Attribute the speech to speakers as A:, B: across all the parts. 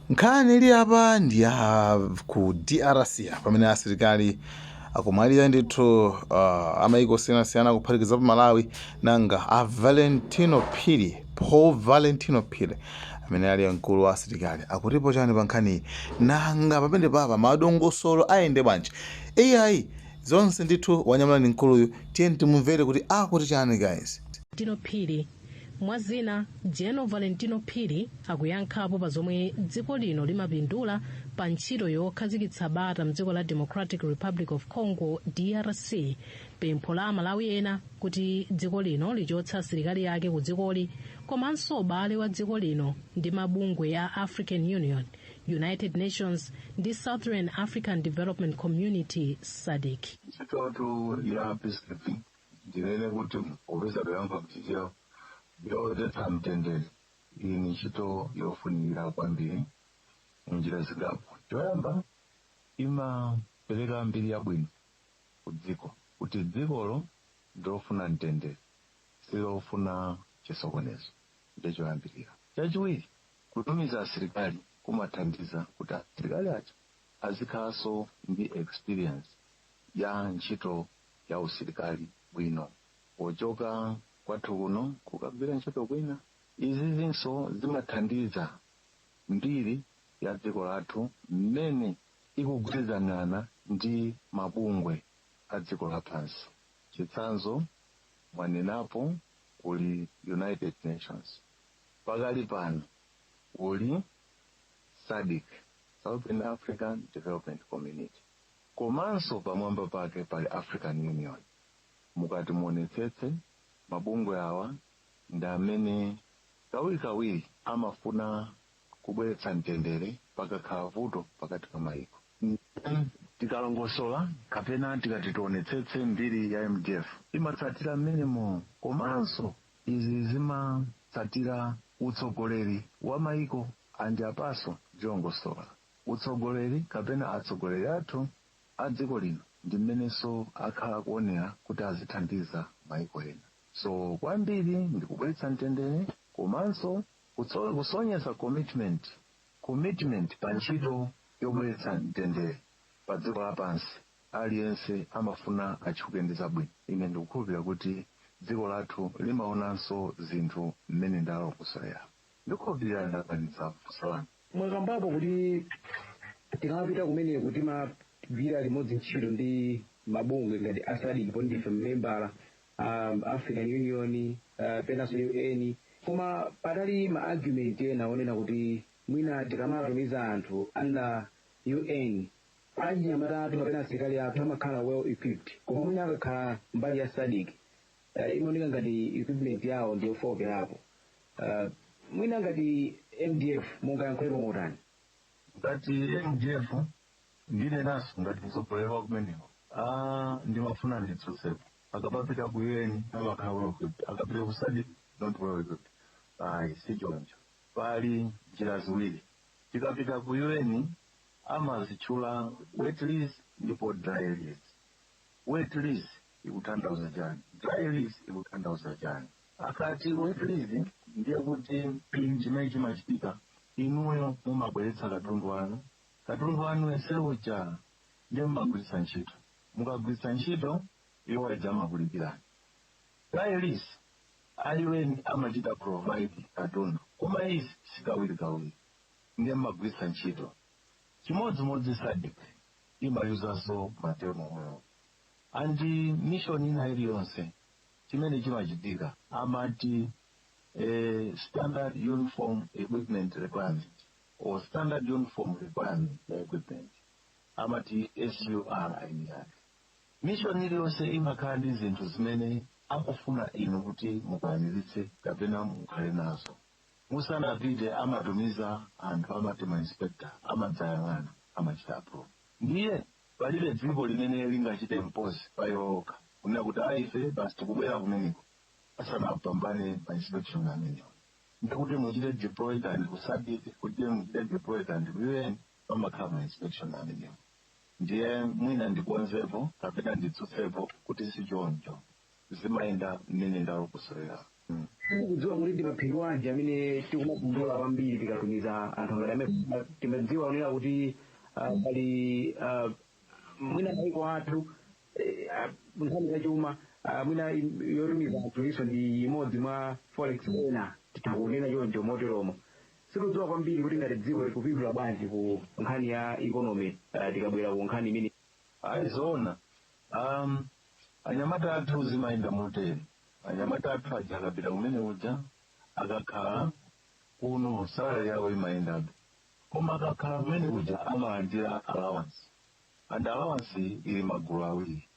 A: Nkhani ili apa ndi ya ku DRC, pamene asilikali akumaliza ndithu amayiko osiyanasiyana kuphatikizapo Malawi. Nanga a Valentino Phiri, Paul Valentino Phiri, amene ali mkulu wa asilikali, akutipo chani pa nkhaniyi? Nanga pamene papa madongosolo ayende bwanji? Iyayi, zonse ndithu wanyamula ndi mkuluyu. Tiye timumvere kuti akuti chani, guys.
B: Valentino Phiri. Mwazina, General Valentino Phiri akuyankhapo pa zomwe dziko lino limapindula pa ntchito yokhazikitsa bata mdziko la Democratic Republic of Congo, DRC, pempho la Amalawi ena kuti dziko lino lichotse asilikali ake ku dzikoli, komanso ubale wa dziko lino ndi mabungwe a African Union, United Nations ndi Southern African Development Community, SADC.
C: Ntchitotu ya peacekeeping, ndinene kuti popeza toyankha mchichewa, yodzetsa mtendere, iyi ni ntchito yofunikira kwambiri munjira zingapo. Choyamba, imapereka mbiri yabwino ku dziko kuti dzikolo ndilofuna mtendere, silofuna chisokonezo. Ndichoyambirira. Chachiwiri, kutumiza asilikali kumathandiza kuti asilikali aja azikhalanso ndi experience ya ntchito ya usilikali bwino pochoka kwathu kuno kukagwira ntchito kwina. Izi zinso zimathandiza mbiri ya dziko lathu mmene ikugwirizanana ndi mabungwe a dziko lapansi. Chitsanzo mwanenapo, kuli United Nations, pakali pano kuli SADC, Southern African Development Community, komanso pamwamba pake pali African Union. Mukati muonetsetse, mabungwe awa ndi amene kawirikawiri amafuna kubweretsa mtendere pakakhala vuto pakati pa mayiko. Tikalongosola kapena tikati tionetsetse mbiri ya MDF, imatsatira mmenemo, komanso izi zimatsatira utsogoleri wa mayiko. Andi apaso ndilongosola utsogoleri kapena atsogoleri athu a dziko lino ndi mmenenso akhala kuonera kuti azithandiza mayiko ena. So kwambiri ndikubweretsa mtendere komanso kusonyeza commitment pa ntchito yobweretsa mtendere pa dziko lapansi. Aliyense amafuna atchuke ndi zabwino. Ine ndikukhulupirira kuti dziko lathu limaonanso zinthu mmene ndalongosolera. Ndikukhulupirira ndakwanitsa funso lanu.
D: Mwakambapo kuti tikamapita kumeneko timagwira limodzi ntchito ndi mabungwe ngati a SADC, ndipo ndife membala, African Union, penanso UN, koma patali ma argument ena onena kuti mwina tikamatumiza anthu under UN, achinyamata athu kapena asilikali athu amakhala well equipped, koma mwina akakhala mbali ya SADC, imaoneka ngati equipment yawo ndiyofowokerapo. Mwina ngati MDF mungayankhulepo motani?
C: Ngati MDF, ndinenanso ngati mtsogoleri wa kumeneko, ndimafuna nditsutsepo. Akapapita ku UN amakhala well equipped, akapita ku SADC not well equipped? Ayi, si choncho. Pali njira ziwiri. Tikapita ku UN amazitchula wet lease ndipo dry lease. Wet lease ikutanthauza chani? Dry lease ikutanthauza chani? Akati wet lease, ndiye kuti chimene chimachitika, inuyo mumabweretsa katundu wanu, katundu wanu yense uja ndiye mumagwiritsa ntchito. Mukagwiritsa ntchito, iwo aja amakulipirani. Dry lease, a UN amachita provide katundu, koma izi sikawirikawiri, ndiye mumagwiritsa ntchito. Chimodzimodzi SADC imayuzanso ma term omwewo. And mission ina iliyonse, chimene chimachitika amati standard uniform equipment requirement or standard uniform requirement ya equipment, amati SUR yake. Mission iliyonse imakhala ndi zinthu zimene akufuna inu kuti mukwaniritse kapena mukhale nazo. Musanapite, amatumiza anthu amati ma inspector, amadzayang'ana, amachita approve. Ndiye palibe dziko limene lingachite impose pa iwo okha kunena kuti aife basi tikubwera kumeneko asanapambane pa inspection amenewo. Ndikuti muchite deploy kandi ku SADC, kuti muchite deploy kandi ku UN, pamakhala ma inspection amenewo. Ndiye mwina ndikonzepo kapena nditsutsepo kuti si choncho, zimayenda mmene ndalongosolera.
D: Kudziwa kuti ndi maphindu anji amene tikumapindula kwambiri tikatumiza anthu ngati amene timadziwa kunena kuti pali mwina maiko athu nkhani zachuma, mwina yotumiza anthu iso ndi imodzi mwa forex ena, titakunena choncho. Moteromo sikudziwa kwambiri kuti ngati dziko likupindula bwanji ku nkhani ya economy tikabwera ku nkhani imene.
C: Ayi, zoona. Anyamata athu zimayenda motere. Anyamata athu aja akapita kumene kuja, akakhala kuno salary yawo imayendabe, koma akakhala kumene kuja amalandira allowance, and allowance ili magulu awiri.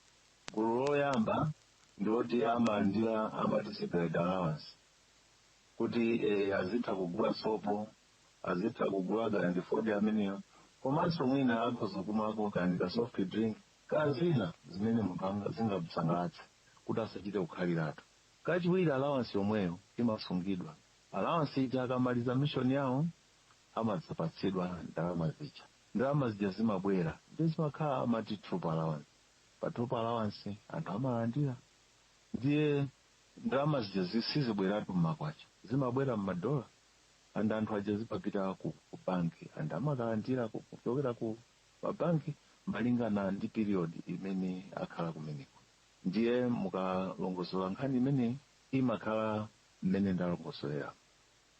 C: Gulu loyamba ndiloti amalandira, amati separate allowance, kuti azitha kugula sopo, azitha kugula kandi fodya ameneyo, komanso mwina akhoza kumwako kandi ka soft drink kazina zimene munthu zingamusangalatse kuti asachite kukhaliratu. Kachiwiri, allowance yomweyo imasungidwa. Allowance ija akamaliza mission yawo amadzapatsidwa ndalama zija. Ndalama zija zimabwera ndi zimakhala amati troop allowance. Pa troop allowance anthu amalandira, ndiye ndalama zija sizibweratu mmakwacha, zimabwera mmadola, and anthu aja zimapita ku banki and amakalandira kuchokera ku mabanki malingana ndi period imene akhala kumeneko. Ndiye mukalongosola nkhani imene imakhala mmene ndalongosolera,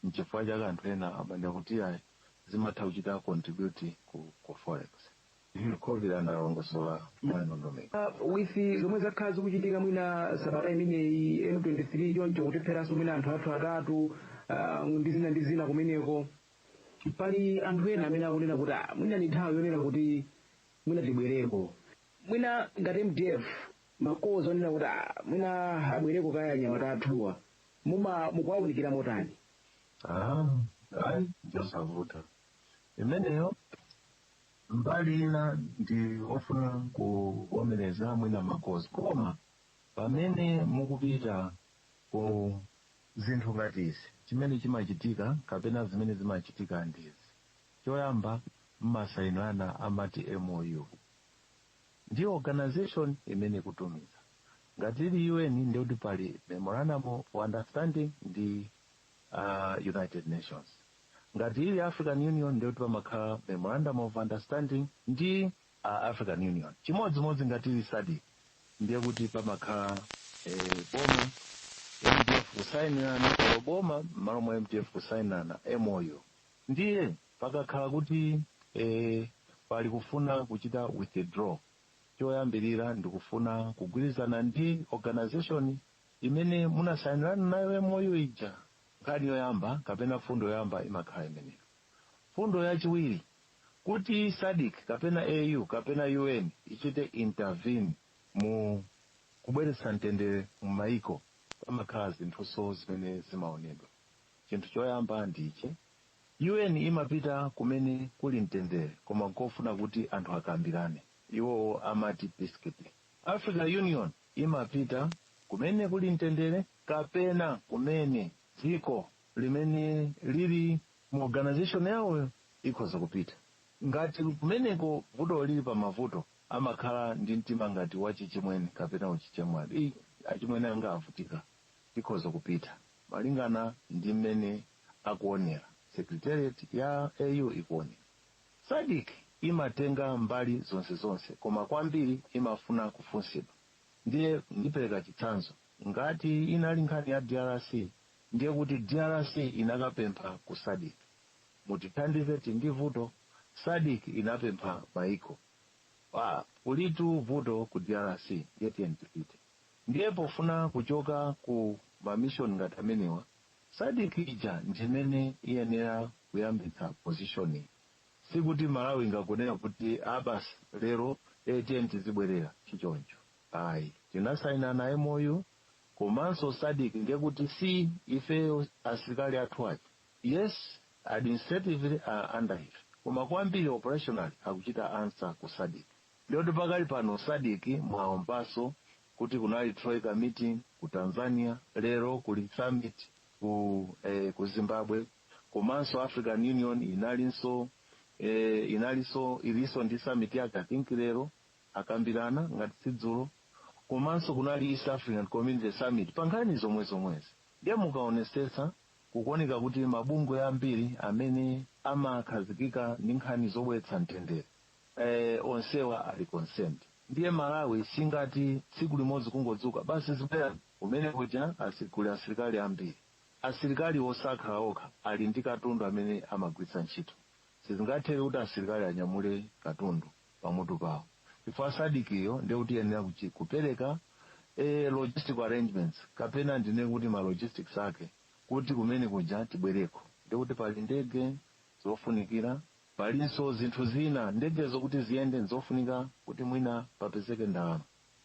C: nchifukwa chake anthu ena amanena kuti ayi, zimatha kuchita contribute ku forex. Covid analongosola mwanondomeko.
D: With zomwe zakhala zikuchitika mwina sabata imeneyi, M23 choncho kutipheranso mwina anthu athu atatu ndi zina ndi zina kumeneko, pali anthu ena amene akunena kuti mwina ni nthawi yonena kuti mwina tibwereko. Mwina ngati MDF makoza onena kuti mwina abwereko kaya anyamata athuwa, muma mukuwawunikira motani?
C: Ah, ayi, njosavuta imeneyo. Mbali ina ndi ofuna kuvomereza mwina makozi, koma pamene mukupita ku zinthu ngati izi, chimene chimachitika kapena zimene zimachitika ndizi: choyamba, mmasayinirana amati MOU ndi organization imene ikutumiza. Ngati ili UN, ndikuti pali memorandum of understanding ndi United Nations. Ngati ili African Union, ndikuti pamakhala memorandum of understanding ndi African Union. Chimodzimodzi ngati ili SADC, ndiye kuti pamakhala boma, MDF kusayinirana, olo boma m'malo mwa MDF kusayinirana MOU. Ndiye pakakhala kuti pali kufuna kuchita withdraw, choyambirira ndikufuna kugwirizana ndi organization imene munasayinirana nayo MOU ija. Nkhani yoyamba kapena fundo yoyamba imakhala imeneyo. Fundo yachiwiri, kuti SADC kapena AU kapena UN ichite intervene mu kubweretsa mtendere mu maiko, pamakhala zinthuso zimene zimaonedwa. Chinthu choyamba ndichi: UN imapita kumene kuli mtendere koma nkofuna kuti anthu akambirane, iwowo amati peacekeeping. Africa Union imapita kumene kuli mtendere kapena kumene dziko limene lili mu organization yawoyo ikhoza kupita. Ngati kumeneko vuto lili pa mavuto, amakhala ndi mtima ngati wachichimwene kapena uchichemwali, achimwene anga avutika, tikhoza kupita, malingana ndi mmene akuonera secretariat ya AU ikuonera. SADC imatenga mbali zonse zonse, koma kwambiri imafuna kufunsidwa. Ndiye ndipereka chitsanzo: ngati inali nkhani ya DRC, ndiye kuti DRC inakapempha ku SADC, "Mutithandize, tindi vuto." SADC inapempha maiko, "Kulitu vuto ku DRC, ndiye tiyeni tipite." Ndiye pofuna kuchoka ku ma mission ngati amenewa, SADC ija ndimene iyenera kuyambitsa positioning. Sikuti Malawi ingakunena kuti abasi lero tiyeni tizibwerera chichoncho, ayi. Tinasayinana MOU komanso SADC, ndiye kuti si ifeyo asilikali athu aja, yes, administratively are under ife, koma kwambiri operationally akuchita answer ku SADC. Ndiyoti pakali pano SADC mwaombaso kuti kunali troika meeting ku Tanzania, lero kuli summit ku Zimbabwe, komanso African Union inalinso inalinso ilinso ndi summit yake, I think lero akambirana ngati sidzulo, komanso kunali East African Community Summit pa nkhani zomwe zomwezi. Ndiye mukaonesetsa, kukuoneka kuti mabungwe ambiri amene amakhazikika ndi nkhani zobweretsa mtendere onsewa ali concerned. Ndiye Malawi singati tsiku limodzi kungodzuka basi, zibwera kumene kuja. Kuli asilikali ambiri, asilikali osakhala okha ali ndi katundu amene amagwiritsa ntchito. Sizingathere kuti asilikali anyamule katundu pamutu pawo, chifukwa SADC-iyo ndiye kuti iyenera kupereka logistical arrangements, kapena ndine kuti ma logistics ake kuti kumene kuja tibwereko. Ndiye kuti pali ndege zofunikira, palinso zinthu zina, ndegezo kuti ziyende nzofunika kuti mwina papezeke ndalama.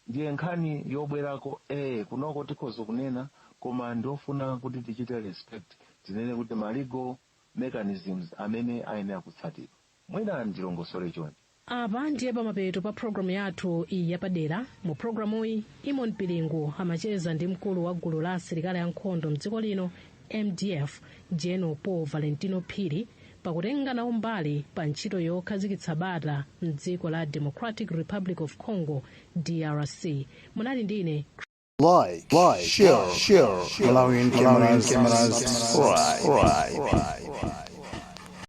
C: Ndiye nkhani yobwerako kunoko tikhoza kunena, koma ndiofuna kuti tichite respect, tinene kuti ma legal mechanisms amene ayenera kutsatidwa. Mwina ndilongosole chonde.
B: Apa ndiye pamapeto pa programu yathu iyi yapadera. Mu programuyi, Imon Pilingu amacheza ndi mkulu wa gulu la asilikali ankhondo mdziko lino, MDF, General Paul Valentino Phiri, pakutenga nawo mbali pa ntchito yokhazikitsa bata mdziko la Democratic Republic of Congo, DRC. Munali ndine
A: Like, share, Malawian cameras, subscribe.